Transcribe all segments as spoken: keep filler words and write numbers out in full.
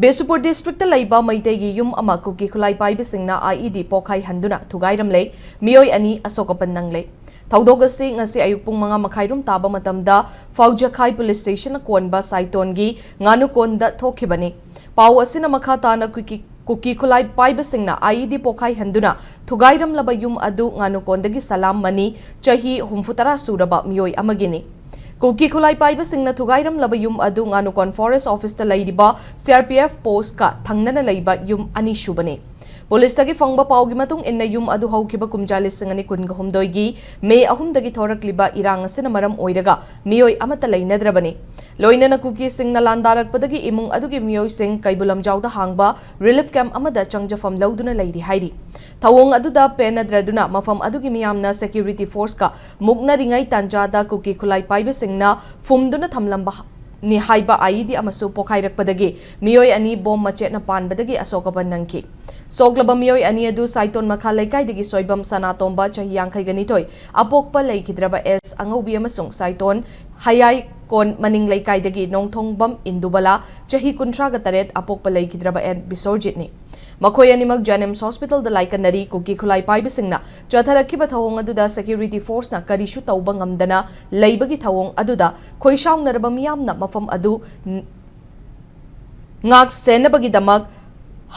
Bishnupur district ꯂꯩꯕ ꯃꯩꯇꯩꯒꯤ ꯌꯨꯝ ꯑꯃ ꯀꯨꯀꯤ ꯈꯨꯠꯂꯥꯏ ꯄꯥꯏꯕꯁꯤꯡꯅ IED ꯄꯣꯈꯥꯏꯍꯟꯗꯨꯅ ꯊꯨꯒꯥꯏꯔꯝꯂꯦ꯫ ꯃꯤꯑꯣꯏ ꯑꯅꯤ ꯑꯁꯣꯛ ꯑꯄꯟ ꯅꯪꯂꯦ꯫ ꯊꯧꯗꯣꯛ ꯑꯁꯤ ꯉꯁꯤ ꯑꯌꯨꯛ ꯄꯨꯡ ꯃꯉꯥ ꯃꯈꯥꯏ ꯔꯣꯝ ꯇꯥꯕ ꯃꯇꯝꯗ ꯐꯥꯎꯖꯈꯥꯏ ꯄꯨꯂꯤꯁ ꯁ꯭ꯇꯦꯁꯟꯅ ꯀꯣꯟꯕ ꯁꯥꯏꯇꯣꯟꯒꯤ ꯉꯥꯅꯨꯀꯣꯟꯗ ꯊꯣꯛꯈꯤꯕꯅꯤ꯫ ꯄꯥꯎ ꯑꯁꯤꯅ ꯃꯈꯥ ꯇꯥꯅ ꯀꯨꯀꯤ, ꯀꯨꯀꯤ ꯈꯨꯠꯂꯥꯏ ꯄꯥꯏꯕꯁꯤꯡꯅ IED ꯄꯣꯈꯥꯏꯍꯟꯗꯨꯅ ꯊꯨꯒꯥꯏꯔꯝꯂꯕ ꯌꯨꯝ ꯑꯗꯨ ꯉꯥꯅꯨꯀꯣꯟꯗꯒꯤ ꯁꯂꯥꯝ ꯃꯅꯤ, ꯆꯍꯤ ꯍꯨꯝꯐꯨꯇꯔꯥ ꯁꯨꯔꯕ ꯃꯤꯑꯣꯏ ꯑꯃꯒꯤꯅꯤ꯫ ꯀꯨꯀꯤ ꯈꯨꯠꯂꯥꯏ ꯄꯥꯏꯕꯁꯤꯡꯅ ꯊꯨꯒꯥꯏꯔꯝꯂꯕ ꯌꯨꯝ ꯑꯗꯨ ꯉꯥꯅꯨꯀꯣꯟ ꯐꯣꯔꯦꯁ ꯑꯣꯐꯤꯁꯇ ꯂꯩꯔꯤꯕ CRPF ꯄꯣꯁꯀ ꯊꯪꯅꯅ ꯂꯩꯕ ꯌꯨꯝ ꯑꯅꯤꯁꯨꯕꯅꯤ꯫ ꯄꯨꯂꯤꯁꯇꯒꯤ ꯐꯪꯕ ꯄꯥꯎꯒꯤ ꯃꯇꯨꯡ ꯏꯟꯅ, ꯌꯨꯝ ꯑꯗꯨ ꯍꯧꯈꯤꯕ ꯀꯨꯝꯖꯥ ꯂꯤꯁꯤꯡ ꯑꯅꯤ ꯀꯨꯟꯒ ꯍꯨꯝꯗꯣꯏꯒꯤ ꯃꯦ ꯑꯍꯨꯝꯗꯒꯤ ꯊꯣꯔꯛꯂꯤꯕ ꯏꯔꯥꯡ ꯑꯁꯤꯅ ꯃꯔꯝ ꯑꯣꯏꯔꯒ ꯃꯤꯑꯣꯏ ꯑꯃꯠꯇ ꯂꯩꯅꯗ꯭ꯔꯕꯅꯤ꯫ ꯂꯣꯏꯅꯅ ꯀꯨꯀꯤꯁꯤꯡꯅ ꯂꯥꯟꯗꯥꯔꯛꯄꯗꯒꯤ ꯏꯃꯨꯡ ꯑꯗꯨꯒꯤ ꯃꯤꯑꯣꯏꯁꯤꯡ ꯀꯩꯕꯨꯜ ꯂꯝꯖꯥꯎꯗ ꯍꯥꯡꯕ ꯔꯤꯂꯤꯐ ꯀꯦꯝꯞ ꯑꯃꯗ ꯆꯪꯖꯐꯝ ꯂꯧꯗꯨꯅ ꯂꯩꯔꯤ ꯍꯥꯏꯔꯤ꯫ ꯊꯧꯑꯣꯡ ꯑꯗꯨꯗ ꯄꯦꯟꯅꯗ꯭ꯔꯗꯨꯅ ꯃꯐꯝ ꯑꯗꯨꯒꯤ ꯃꯤꯌꯥꯝꯅ ꯁꯦꯀ꯭ꯌꯨꯔꯤꯇꯤ ꯐꯣꯔꯁꯀ ꯃꯨꯛꯅꯔꯤꯉꯩ ꯇꯥꯟꯖꯥꯗ ꯀꯨꯀꯤ ꯈꯨꯠꯂꯥꯏ ꯄꯥꯏꯕꯁꯤꯡꯅ ꯐꯨꯝꯗꯨꯅ ꯊꯝꯂꯝꯕ ꯅꯤ ꯍꯥꯏꯕ IED ꯑꯃꯁꯨ ꯄꯣꯈꯥꯏꯔꯛꯄꯗꯒꯤ ꯃꯤꯑꯣꯏ ꯑꯅꯤ ꯕꯣꯝ ꯃꯆꯦꯠꯅ ꯄꯥꯟꯕꯗꯒꯤ ꯑꯁꯣꯛ ꯑꯄꯟ ꯅꯪꯈꯤ꯫ ꯁꯣꯛꯂꯕ ꯃꯤꯑꯣꯏ ꯑꯅꯤ ꯑꯗꯨ ꯁꯥꯏꯇꯣꯟ ꯃꯈꯥ ꯂꯩꯀꯥꯏꯗꯒꯤ ꯁꯣꯏꯕꯝ ꯁꯅꯥꯇꯣꯝꯕ, ꯆꯍꯤ ꯌꯥꯡꯈꯩꯒ ꯅꯤꯊꯣꯏ, ꯑꯄꯣꯛꯄ ꯂꯩꯈꯤꯗ꯭ꯔꯕ ꯑꯦꯁ ꯑꯉꯧꯕꯤ ꯑꯃꯁꯨꯡ ꯁꯥꯏꯇꯣꯟ ꯍꯌꯥꯏꯀꯣꯟ ꯃꯅꯤꯡ ꯂꯩꯀꯥꯏꯗꯒꯤ ꯅꯣꯡꯊꯣꯡꯕꯝ ꯏꯟꯗꯨꯕꯂꯥ, ꯆꯍꯤ ꯀꯨꯟꯊ꯭ꯔꯥꯒ ꯇꯔꯦꯠ, ꯑꯄꯣꯛꯄ ꯂꯩꯈꯤꯗ꯭ꯔꯕ ꯑꯦꯟ ꯕꯤꯁꯣꯔꯖꯤꯠꯅꯤ꯫ ꯃꯈꯣꯏ ꯑꯅꯤꯃꯛ JNIMS ꯍꯣꯁꯄꯤꯇꯥꯜꯗ ꯂꯥꯏꯀꯠꯅꯔꯤ꯫ ꯀꯨꯀꯤ ꯈꯨꯠꯂꯥꯏ ꯄꯥꯏꯕꯁꯤꯡꯅ ꯆꯠꯊꯔꯛꯈꯤꯕ ꯊꯧꯑꯣꯡ ꯑꯗꯨꯗ ꯁꯦꯀ꯭ꯌꯨꯔꯤꯇꯤ ꯐꯣꯔꯁꯅ ꯀꯔꯤꯁꯨ ꯇꯧꯕ ꯉꯝꯗꯅ ꯂꯩꯕꯒꯤ ꯊꯧꯑꯣꯡ ꯑꯗꯨꯗ ꯈꯣꯏꯁꯥꯎꯅꯔꯕ ꯃꯤꯌꯥꯝꯅ ꯃꯐꯝ ꯑꯗꯨ ꯅ-, ꯉꯥꯛ ꯁꯦꯟꯅꯕꯒꯤꯗꯃꯛ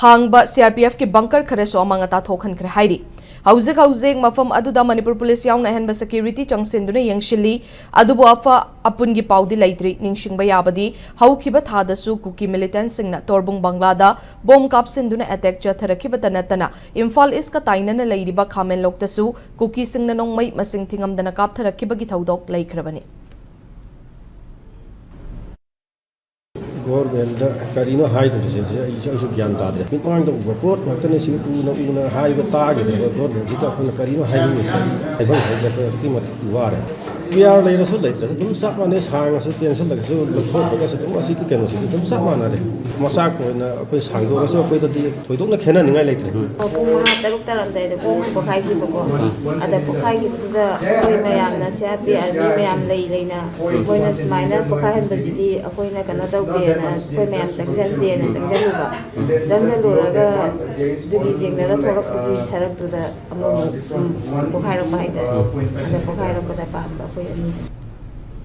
ꯍꯥꯡꯕ CRPFꯀꯤ ꯕꯪꯀꯔ ꯈꯔꯁꯨ ꯑꯃꯥꯡ ꯑꯇꯥ ꯊꯣꯛꯍꯟꯈ꯭ꯔꯦ ꯍꯥꯏꯔꯤ꯫ ꯍꯧꯖꯤꯛ ꯍꯧꯖꯤꯛ ꯃꯐꯝ ꯑꯗꯨꯗ ꯃꯅꯤꯄꯨꯔ ꯄꯨꯂꯤꯁ ꯌꯥꯎꯅ ꯑꯍꯦꯟꯕ ꯁꯦꯀ꯭ꯌꯨꯔꯤꯇꯤ ꯆꯪꯁꯤꯟꯗꯨꯅ ꯌꯦꯡꯁꯤꯜꯂꯤ꯫ ꯑꯗꯨꯕꯨ ꯑꯐ ꯑꯄꯨꯟꯒꯤ ꯄꯥꯎꯗꯤ ꯂꯩꯇ꯭ꯔꯤ꯫ ꯅꯤꯡꯁꯤꯡꯕ ꯌꯥꯕꯗꯤ, ꯍꯧꯈꯤꯕ ꯊꯥꯗꯁꯨ ꯀꯨꯀꯤ ꯃꯤꯂꯤꯇꯦꯟꯠꯁꯤꯡꯅ ꯇꯣꯔꯕꯨꯡ ꯕꯪꯒ꯭ꯂꯥꯗ ꯕꯣꯝ ꯀꯥꯞꯁꯤꯟꯗꯨꯅ ꯑꯦꯇꯦꯛ ꯆꯠꯊꯔꯛꯈꯤꯕꯇ ꯅꯠꯇꯅ ꯏꯝꯐꯥꯜ ꯏꯁꯀ ꯇꯥꯏꯅꯅ ꯂꯩꯔꯤꯕ ꯈꯥꯃꯦꯟꯂꯣꯛꯇꯁꯨ ꯀꯨꯀꯤꯁꯤꯡꯅ ꯅꯣꯡꯃꯩ ꯃꯁꯤꯡ ꯊꯤꯉꯝꯗꯅ ꯀꯥꯞꯊꯔꯛꯈꯤꯕꯒꯤ ꯊꯧꯗꯣꯛ ꯂꯩꯈ꯭ꯔꯕꯅꯤ꯫ ꯒꯣꯔꯃꯦꯟꯗ ꯀꯔꯤꯅꯣ ꯍꯥꯏꯗꯣꯔꯤꯁꯦ? ꯑꯩꯁꯨ ꯑꯩꯁꯨ ꯒ꯭ꯌꯥꯟ ꯇꯥꯗ꯭ꯔꯦ꯫ ꯃꯤꯠꯃꯥꯡꯗ ꯎꯕ ꯄꯣꯠ ꯉꯥꯛꯇꯅꯤ꯫ ꯁꯤ ꯎꯅ ꯎꯅ ꯍꯥꯏꯕ ꯇꯥꯈꯤꯗ꯭ꯔꯕ ꯒꯣꯔꯃꯦꯟꯁꯤꯗ ꯑꯩꯈꯣꯏꯅ ꯀꯔꯤꯅꯣ ꯍꯥꯏꯅꯤꯡꯉꯤꯁꯦ? ꯍꯥꯏꯐꯝ ꯈꯪꯗꯦ꯫ ꯑꯩꯈꯣꯏ ꯑꯗꯨꯛꯀꯤ ꯃꯇꯤꯛ ꯋꯥꯔꯦ꯫ ꯄꯤ ꯑꯥꯔ ꯂꯩꯔꯁꯨ ꯂꯩꯇ꯭ꯔꯁꯨ ꯑꯗꯨꯝ ꯆꯞ ꯃꯥꯟꯅꯩ, ꯁꯥꯡꯉꯁꯨ ꯇꯦꯟꯁꯜꯂꯒꯁꯨ ꯂꯧꯊꯣꯛꯄꯒꯁꯨ ꯑꯗꯨꯝ ꯑꯁꯤꯒꯤ ꯀꯩꯅꯣꯁꯤꯗꯤ ꯑꯗꯨꯝ ꯆꯞ ꯃꯥꯟꯅꯔꯦ꯫ ꯃꯆꯥꯛ ꯑꯣꯏꯅ ꯑꯩꯈꯣꯏ ꯁꯥꯡꯗꯣꯛꯑꯒꯁꯨ ꯑꯩꯈꯣꯏꯗꯗꯤ ꯊꯣꯏꯗꯣꯛꯅ ꯈꯦꯠꯅꯅꯤꯡꯉꯥꯏ ꯂꯩꯇ꯭ꯔꯦ꯫ ꯄꯨꯡ ꯃꯉꯥ ꯇꯔꯨꯛ ꯇꯥꯔꯝꯗꯥꯏꯗ ꯈꯣꯡ ꯄꯣꯛꯈꯥꯏꯈꯤꯕꯀꯣ꯫ ꯑꯗ ꯄꯣꯛꯈꯥꯏꯈꯤꯕꯗꯨꯗ ꯑꯩꯈꯣꯏ ꯃꯌꯥꯝꯅ ꯁꯤ ꯑꯥꯔ ꯄꯤ ꯑꯥꯔꯃꯤ ꯃꯌꯥꯝ ꯂꯩ ꯂꯩꯅ ꯃꯣꯏꯅ ꯁꯨꯃꯥꯏꯅ ꯄꯣꯛꯈꯥꯏꯍꯟꯕꯁꯤꯗꯤ ꯑꯩꯈꯣꯏꯅ ꯀꯩꯅꯣ ꯇꯧꯗꯦꯅ ꯑꯩꯈꯣꯏ ꯃꯌꯥꯝ ꯆꯪꯁꯟꯁꯦꯅ ꯆꯪꯁꯜꯂꯨꯕ꯫ ꯆꯪꯁꯜꯂꯨꯔꯒ ꯗꯤꯜꯂꯤ ꯌꯦꯡꯅꯔ ꯊꯣꯛꯂꯛꯄꯒꯤ ꯁꯔꯛꯇꯨꯗ ꯑꯃꯨꯛ ꯄꯣꯛꯈꯥꯏꯔꯛꯄ ꯍꯥꯏꯇꯥꯔꯦ꯫ ꯑꯗ ꯄꯣꯛꯈꯥꯏꯔꯛꯄꯗ ꯄꯥꯟꯕ ꯑꯩꯈꯣꯏ ꯑꯅꯤ꯫